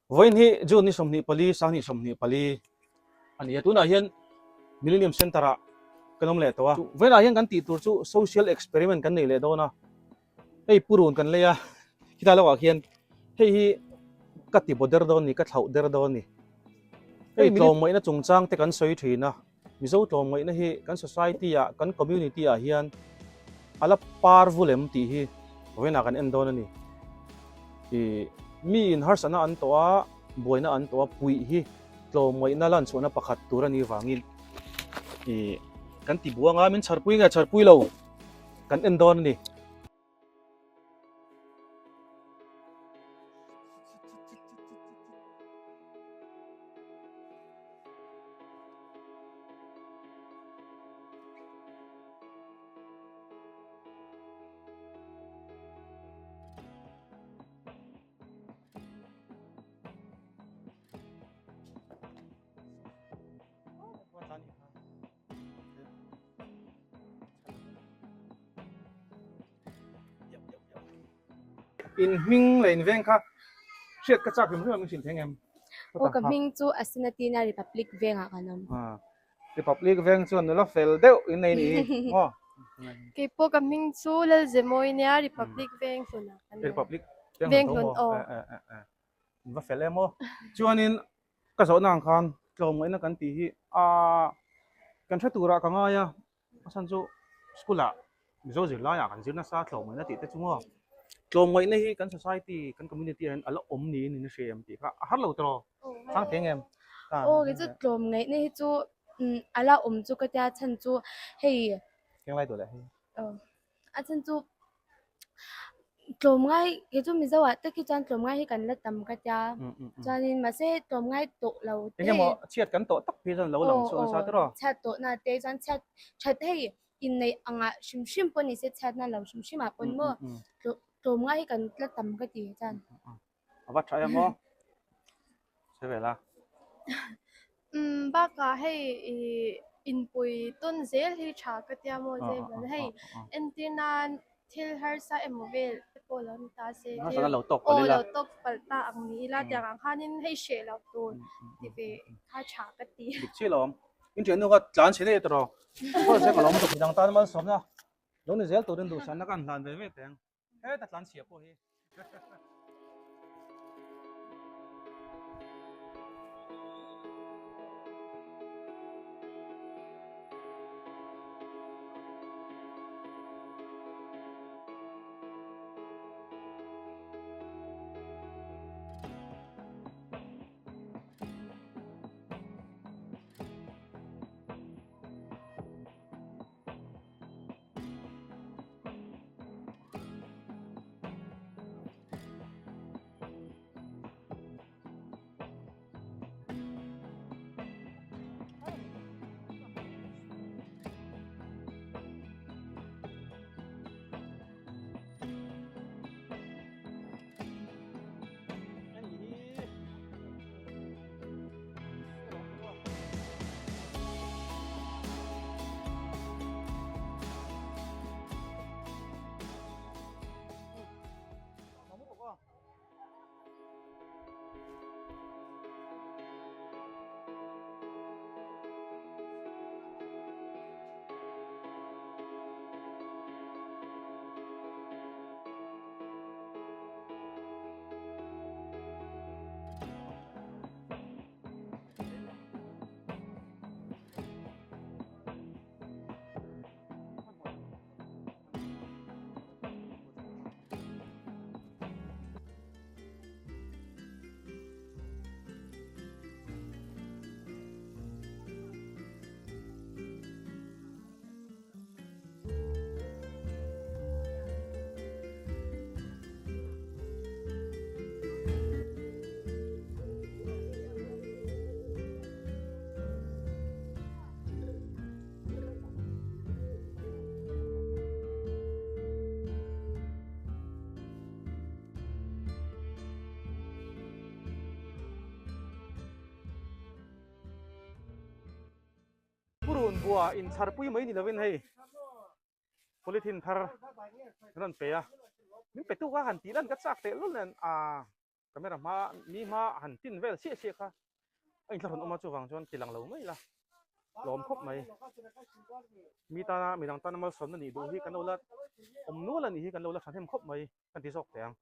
Vawiin hi June ni 24, 2024 a ni a, tunah hian Millennium Centre ah kan awm leh tawh a. Vawiinah hian kan tih tur chu social experiment kan nei leh dawn a, hei purun kan lei a, khilai lawkah khian hei hi ka ti baw der dawn a ni, ka thlauh der dawn a ni. Hei tlawmngaihna chungchang te kan sawi thin a. Mizo tlawmngaihna hi kan society ah, kan community ah hian a la par vul em tih hi vawiinah kan en dawn a ni. Ih miin harsatna an tawh a, buaina an tawh a, puih hi tlawmngaihna lan chhuahna pakhat tur a nih vangin ih kan ti buang a, min chharpui nge chharpui lo kan en dawn a ni. In hming leh in veng kha hriat ka chak hrim hrim a min hrilh thei ngem? Aw ka hming chu Asinatina Republic vengah kan awm. Republic veng chuan nula fel deuh in nei ni maw? Keipawh ka hming chu Lalzemawi nia Republic veng hlunah kan awm. Republic veng hlun tho maw? In va fel em aw. Chuanin Ka zawhna ang khan tlawmngaihna kan tih hi aaa kan hre turah ka ngai a, a chhan chu school ah Mizo zirlaiah kan zir nasa tlawmngaihna tih te chu maw tlawmngaihna hi kan society kan community ah hian a la awm niin in hria em tih kha a har lo tawh chang thei ang em? Aw kei chu tlawmngaihna hi chu a la awm chu ka tia chhan chu hei Kenglai duh leh hei. Aw a chhan chu Tlawmngai kei chu Mizo ah te khi chuan tlawmngai hi kan la tam ka tia chuanin mahse tlawmngai tawh lo te Engemaw chhiat kan tawh tak phei chuan lo lang chhuah nasa tiraw? Chhiat tawh na te chuan chhiat that hei inneih angah hrim hrim pawh ni se chhiatna lo hrim hrim ah pawn maw tlawmngai hi kan la tam ka ti chuan. A va tha em aw. Sawi ve la. Umm bakah hei ih inpui tawn zel hi tha ka tia maw zep lo hei entir nan thil harsa emaw vel te pawh lo ni ta se thil lo tawk palh ila aw lo tawk palh ta ang ni ila tiang ang khanin hei hreh lo tur ti ve kha tha ka ti. Dik chiah lo awm. In thiannu kha tlan chhe daih tawh rawh. Khaw se ka lo awm tawh midang tan malsawmna lo ni zel turin duhsakna ka han hlan ve ve teh ang. Heta tlan chhia pawh hi. Purun bua inchharpui mai ni lovin hei polythene thar an rawn pe a, min pe tuk a han tih lan ka chak teh lul nen a. Camera hma mi hma han tin vel chiah chiah kha a inthlahrun awm a chuvang chuan ti lang lo mai la lawm khawp mai. Mi tana midang tana malsawmna nih duh hi kan lo la awm nual a nih hi kan lo la thahnem khawp mai kan ti zawk teh ang.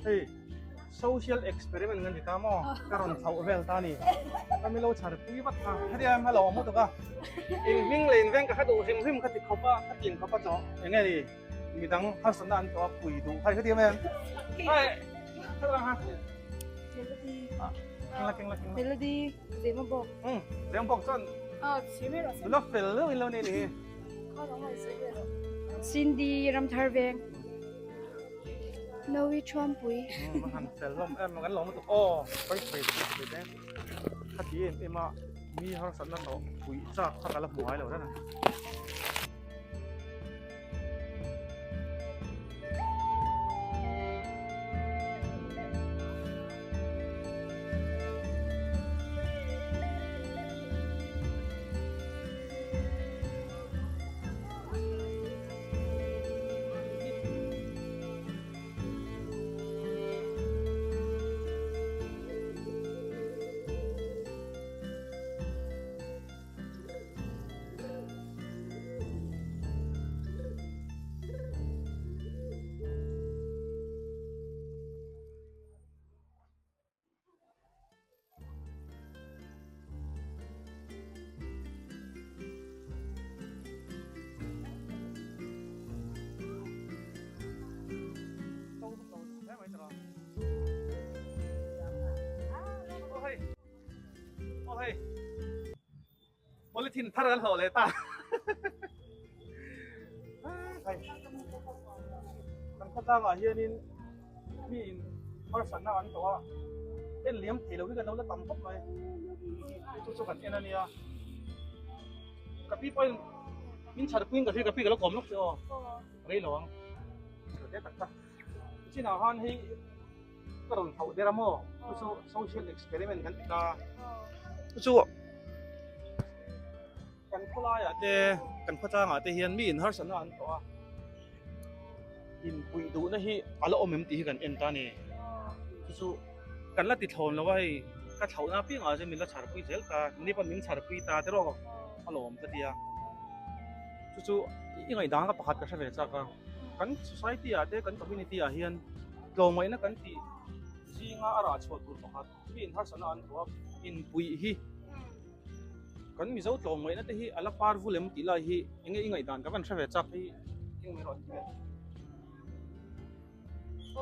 Hei social experiment kan ti ta maw ka rawn chhoh vel ta ni ka mi lo chhar pui vat kha hetia em hello awm lutuk a in hming leh in veng ka hre duh hrim hrim ka ti khawp a ka tin khawp a chawh enge ni midang harsatna an tawh a pui duh kha heti em em hei hello ha keng la keng la keng la Melody zema bawk zema bawk chuan la fel deuh in lo nei ni Cindy Ramthar veng Nawi Thuampui han fel hlawm em kan lawm lutuk aw pui pui pui te khati em em a mi harsatna tawh pui chak kha ka la hmu ngai lo reng a. Polythene thar kan hlawh leh ta. Hei kan khawtlangah hianin mi in harsatna an tawh a en liam thei lo hi kan lo la tam khawp mai chu chu kan en a nia ka pi pawhin min chhar puiin ka hria ka pi ka lo kawm lawk che aw rei lo ang te tak tak chinah khan hei ka rawn tho der a maw chu chu social experiment kan ti ta chu chu kan khawlaiah te kan khawtlangah te hian mi in harsatna an tawh a inpuih duhna hi a la awm em tih hi kan en ta a ni chu chu kan la ti thlawn lo a hei ka thlauhna apiangah chuan min la chharpui zel ta ni pawn min chharpui ta te rawh a lawm ka ti a chu chu i ngaihdan ka pakhat ka hre ve chak a kan society ah te kan community ah hian tlawmngaihna kan tih zinga a rah chhuah tur pakhat mi in harsatna an tawh a inpuih hi kan Mizo tlawmngaihna te hi a la par vul em tih lai hi enge i ngaihdan ka van hre ve chak hi eng mai rawh tih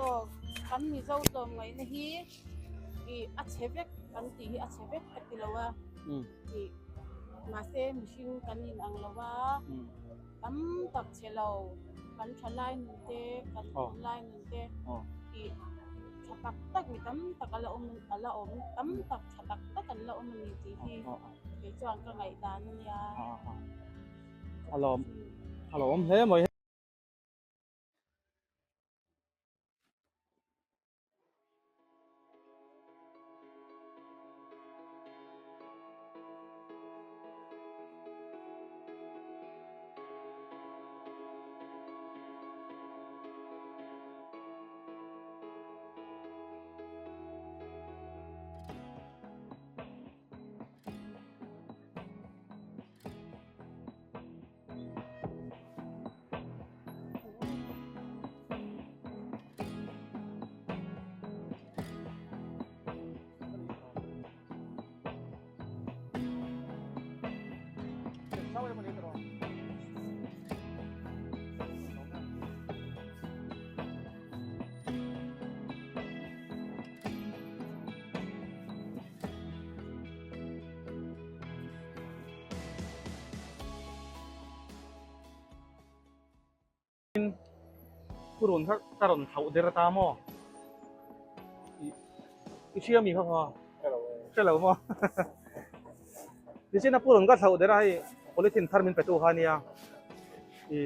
Aw kan Mizo tlawmngaihna hi i a chhe vek kan tih hi a chhe vek ka ti lo a i mahse mihring kan in ang lo a tam tak chhe lo kan tha lai nun te kan hun lai nun te i tha tak tak mi tam tak a la awm a la awm tam tak tha tak tak an la awm a ni tih hi kei chuan ka ngaihdan a nia. A lawm a lawm hle mai. zau em a ni tawh. Purun kha ka rawn thlauh der ta maw? I hria mi kha kha? Hre lo maw? Nichin a purun ka thlauh der a hei polythene thar min pe tu kha nia. I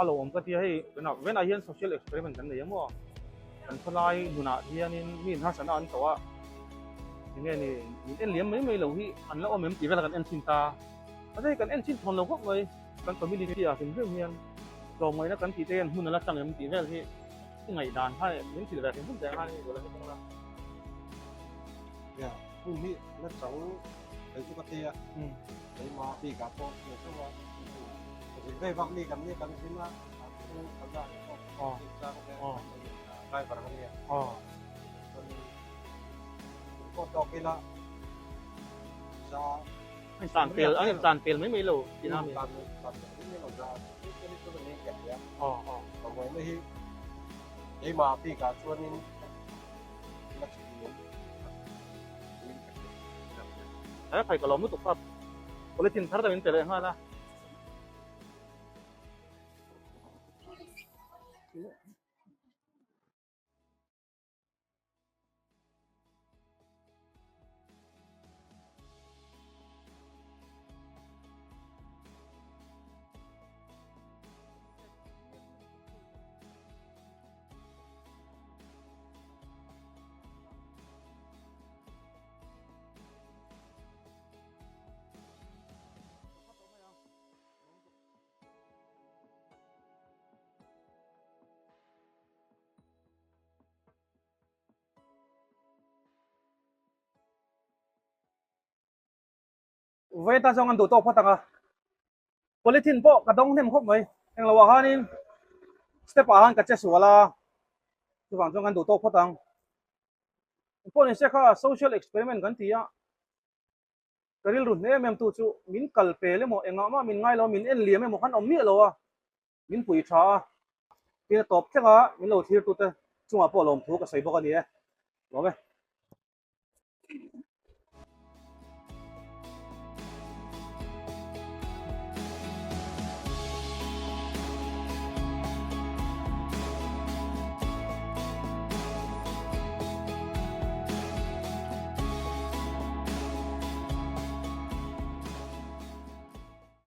a lo awm ka tia hei tunah venah hian social experiment kan nei a maw? Kan khawlai nunah hianin mi inharsatna an tawh a enge ni min en liam mai mai lo hi an la awm em tih vel kan en thin ta. Mahse hei kan en chin thawn lo khawp mai. Kan community ah hrim hrim hian tlawmngaihna kan tih te hian hmun a la chang em tih vel hi i ngaihdan kha min hrilh ve hrim hrim teh khan i duh la hre la. Ya, hmun hi la chang thei chu ka ti a, keimah bikah pawh ni theuh a, zin vei vak mi kan nia kan zin a, a chu kan dah leh pawh chang te driver ka nia, chuan pawh tawk ila za An tlan pel, an intlan pel mai mai lo tih na mi? Tlan tlan pel mai mai lo za chu chu ni ka hria. Aw aw. Ka ngaihna hi keimah bikah chuanin la chhun lem niin ka hria. He phai ka lawm lutuk kha polythene thar deuh in pe leh nghal a. Vawita zawng an duh tawk phawt ang a, polythene pawh ka dawng hnem khawp mai, englo ah khanin step ah khan ka che sual a, chuvang chuan kan duh tawk phawt ang. Engpawh ni se kha social experiment kan ti a, ka rilru hne em em tu chu min kal pel emaw engah mah min ngai lo min en liam emaw khan awm miah lo a. Min pui tha a, tin a tawp thleng a min lo thlir tute chungah pawh lawmthu ka sawi bawk a ni e. Lawm e.